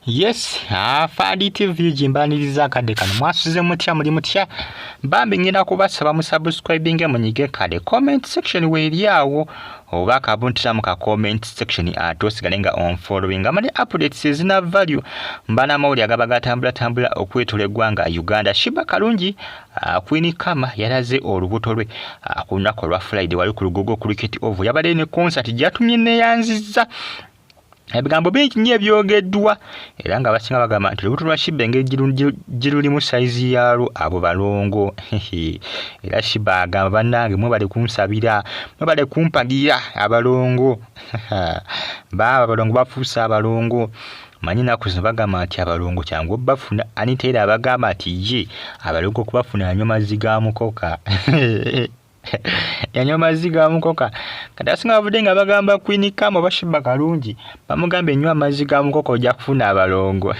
Yes, Afandi TV gimbaniriza akadde kano. Mwasuze mutya, muli mutya? Bambi ngenda kubasaba mu subscribing, munyige kale comment section weeri awo, oba akabuntira mu ka comment section, ate osigale nga on following amale updates ezina value. Mba n'amawulire agaba gatambulatambula okwetola eggwanga Uganda. Sheebah Kalungi, Queen Kama yalaze olubuto lwe ku lunaku olwa Friday wali ku Lugogo Cricket Oval. Yabadde ne concert gyatumye neyanzizza. Ebigambo bingi nnyo ebyogeddwa, era nga abasinga bagamba nti olubuto lwa Sheebah engeri girulimu sayizi yaalwo, abo balongo. Era Sheebah agamba, "Bannange, mwebale kunsabira, mwebale kumpagira abalongo." Baaba abalongo bafuuse abalongo. Manyi ennaku zino bagamba nti abalongo kyangu bafuna. Anita era abagamba nti ye abalongo okubafuna yanywa mazzi ga mukoka, yanywa mazzi ga mukoka. Kati asinga bavudde nga bagamba Queen Kama oba Sheebah Kalungi, bamugamba, "Enywa amazzi ga mukoka, ojja kufuna abalongo,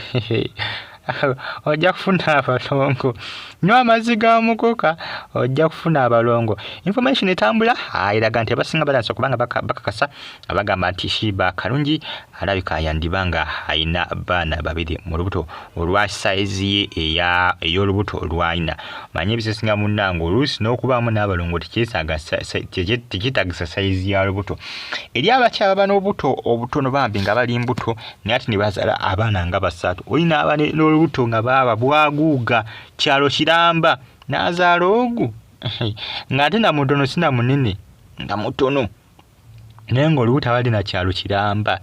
ojja kufuna abalongo. Nywa amazzi ga mukoka, ojja kufuna abalongo." Information etambula eraga nti abasinga batandise okubanga bakakasa, abagamba nti Sheebah Kalungi alabika yandiba nga ayina baana babiri mu lubuto olwa sayizi ye ey'olubuto lw'alina. Manye ebisesinga munnange, oluusi n'okubaamu n'abalongo tekyetaagisa sayizi ya lubuto. Eri abakyala baba n'obuto obutono bambi nga bali mbuto, naye ate ne bazaala abaana nga basatu. Olina aba n'olubuto nga baaba bwaguuga kyalo kiramba, n'azaala ogu ng'ate na mutono, si na munene, nga mutono, naye ng'olubuto abadde na kyalo kiramba.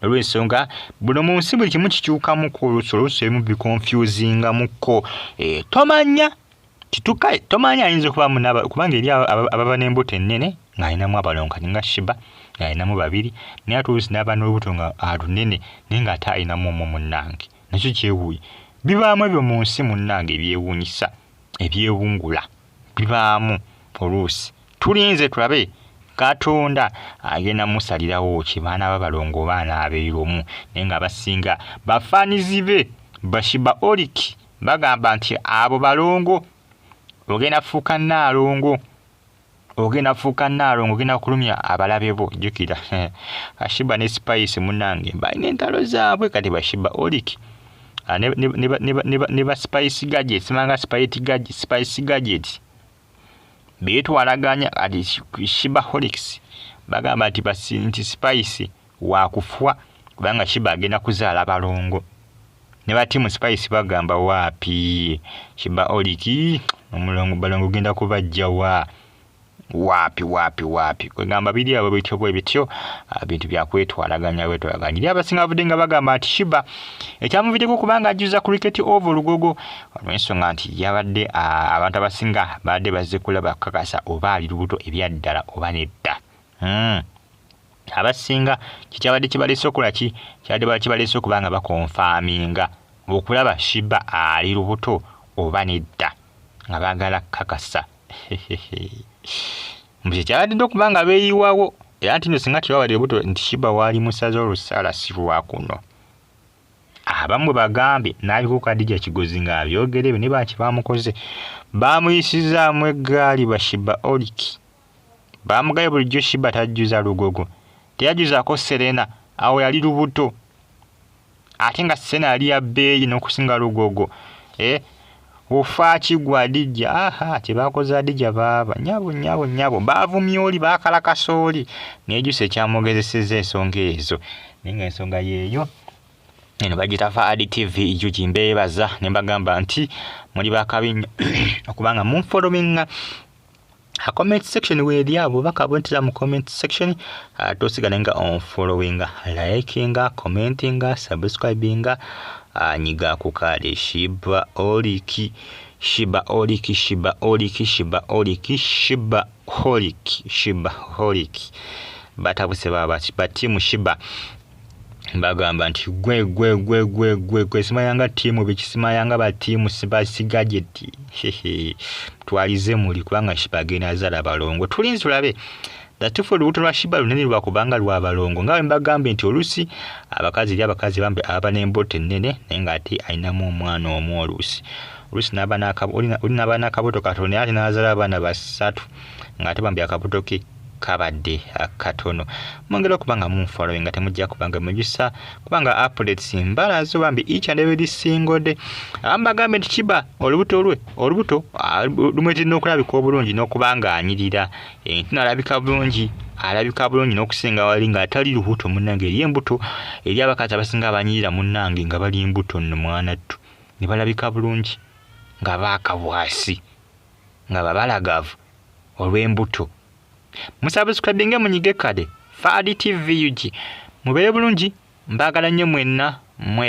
Olw'ensonga buno mu nsi buli kimu kikyukamuko, oluusi oluusi ebimu biconfusingamukko, tomanya kituka, tomanya ayinza okubaamu, kubanga eri ababa n'embuto ennene ng'alinamu abalongo, kati nga Sheebah ng'alinamu babiri, naye ate oluusi n'aba n'olubuto nga alunene, naye ng'ate alinamu omu. Munnange, nakyo kyewuunya. Bibaamu ebyo mu nsi munnange, ebyewuunyisa, ebyewungula bibaamu oluusi. Tulinze tulabe Katonda agenda musalirawo ki, baana babalongo oba anaabeera omu. Naye nga abasinga bafaanizi be ba Sheebaholic bagamba nti abo balongo, ogenda fuuka nnaalongo, ogenda fuuka nnaalongo, ogenda kulumya abalabe bo. Jjukira Sheebah ne Spice munnange balina entalo zaabwe. Kati ba Sheebaholic ne ba Spice Gadget, simanga Spice Gadget beetwalaganya. Kati Sheebaholics bagamba nti Spice wakufa kubanga Sheebah agenda kuzaala balongo. Ne ba team Spice bagamba, "Waapi, Sheebaholic omulongo, balongo genda kubajjawa? Waapi, waapi, waapi?" Kwegamba biri abo bityo bwe bityo, bintu byakwetwalaganya bwetwalaganya. Eri abasinga bavudde nga bagamba nti Sheebah ekyamuviireko kubanga ajjuza Cricket Oval olugogo, olw'ensonga nti yabadde abantu abasinga babadde bazze kulaba kukakasa oba ali lubuto ebyaddala oba nedda. Abasinga kikyabadde kibaleese okukola ki? Kyabadde kibaleese okuba nga baconfirminga okulaba Sheebah ali lubuto oba nedda, nga baagala kukakasa. Mbu kyekyabadde okuba nga beeyiwawo, era nti nno singa tebabadde lubuto nti Sheebah waali musaze olusaala si lwakuno. Abamu bwe bagambye n'aliko Kadija Kigozi ng'abyogera ebyo, ne baki bamukoze, baamuyisizaamu eggaali. Ba Sheebaholic bamugambye bulijjo Sheebah tajjuza lugogo, teyajjuzaako Serena, awo yali lubuto, ate nga Serena yali ya bbeeyi n'okusinga lugogo. Ofaaki gwe Adijja? Aha, kyebakoze Adijja, baaba nyabo nyabo nyabo, baavumye oli, baakalakasa oli, nejusa ekyamugezesezza ensonga ezo. Naye nga ensonga yeeyo eno bagiyita Faadi TV UG. Mbeebaza ne mbagamba nti muli bakabi nnyo okubanga munfollowinga. Comment section weeri abo bakabuntira mu comment section, ate osigale nga onfollowinga, likinga, commentinga, subscribinga, nyiga ku kale. Sheebaholic, Sheebaholic, Sheebaholic, Sheebaholic, Sheebaholic, Sheebaholic batabuse baba ba team Sheebah bagamba nti gwe gwe gwe gwe gwe gwe, simayanga team biki, simayanga ba team Spice Gadget, twalize muli, kubanga Sheebah agenda azaala balongo. Tulinze tulabe latifu. Olubuto lwa Sheebah lunene lwakubanga lwa balongo, nga bwe mbagambye nti oluusi abakazi, eri abakazi bambi ababa n'embuto ennene, naye ng'ate alinamu omwana omu, oluusi oluusi oli n'aba n'akabuto katono, naye ate n'azaala abaana basatu, ng'ate bambi akabuto ke Kabadde katono. Mwongere okuba nga munfollowing nga temujja kubanga mujisa, kubanga updates mbalazo bambi each and every single day. Abamu bagambe nti Kiba olubuto lwe olubuto lumwetera okulabika obulungi n'okuba nga anyirira, nti nalabika bulungi, alabika bulungi n'okusinga wali ng'atali lubuto. Munnange, eri embuto, eri abakazi abasinga abanyirira munnange nga bali mbuto nno, mwanattu, ne balabika bulungi nga baakabwasi nga babalagavu olw'embuto. Musubscribinge, munyige kade Fadi TV UG. Mubeere bulungi, mbaagala nnyo mwenna mwe.